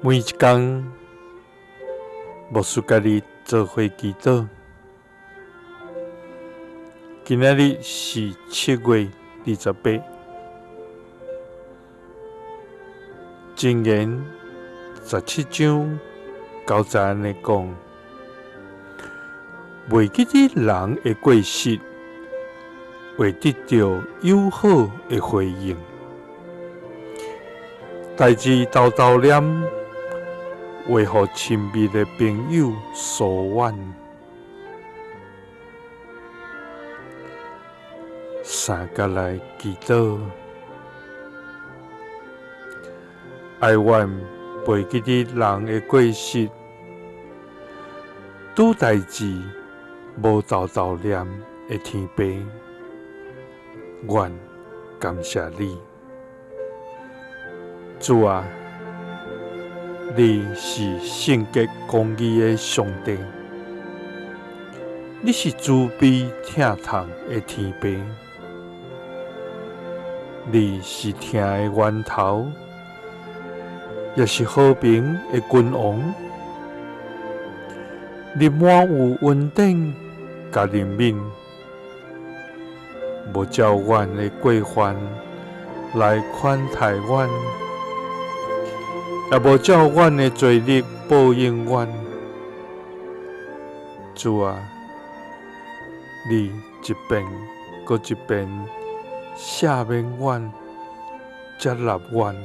每一工，牧師佮你做伙祈禱。今仔日是7月28，箴言17章9節按呢講：袂記得人的過失，會得著友好的回應。代誌沓沓念，會予親密的朋友疏遠。三佮來祈禱，哀怨袂記得人的過失，拄代誌無沓沓念的天父，阮感謝你，主啊，你是聖潔公義的上帝，你是慈悲疼痛的天父，你是疼的源頭，也是和平的君王。你滿有恩典佮憐憫，無照阮的過犯來款待阮，也無照阮的罪孽報應阮。主啊，你一遍閣一遍赦免阮、接納阮，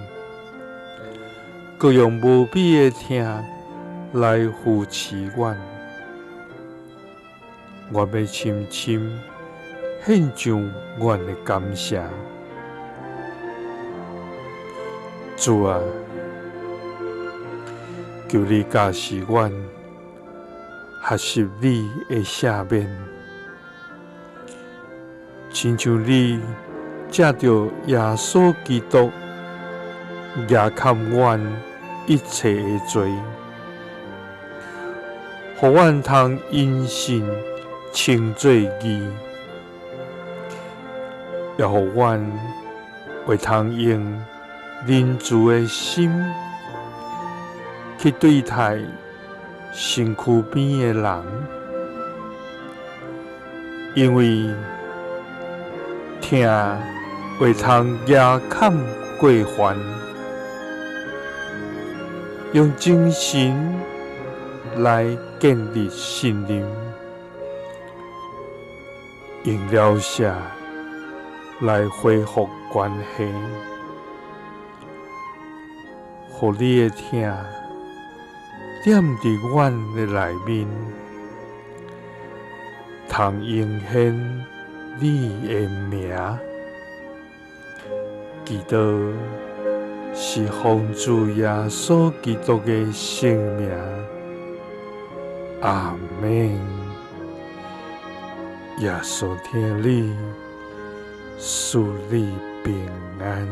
閣用無比的疼來扶持阮。我欲深深獻上阮的感謝。主啊，求你教示阮學習你的赦免，親像你藉著耶穌基督額崁阮一切的罪，予阮通因信稱做義，也予阮會通用仁慈的心去對待身軀邊的人，因為疼會通額崁過犯，用精神來建立信任，用饒赦來恢復關係，予你的疼踮佇阮的內面，通榮顯你的名。祈禱是奉主耶穌基督的聖名。阿們。耶穌疼你，賜你平安。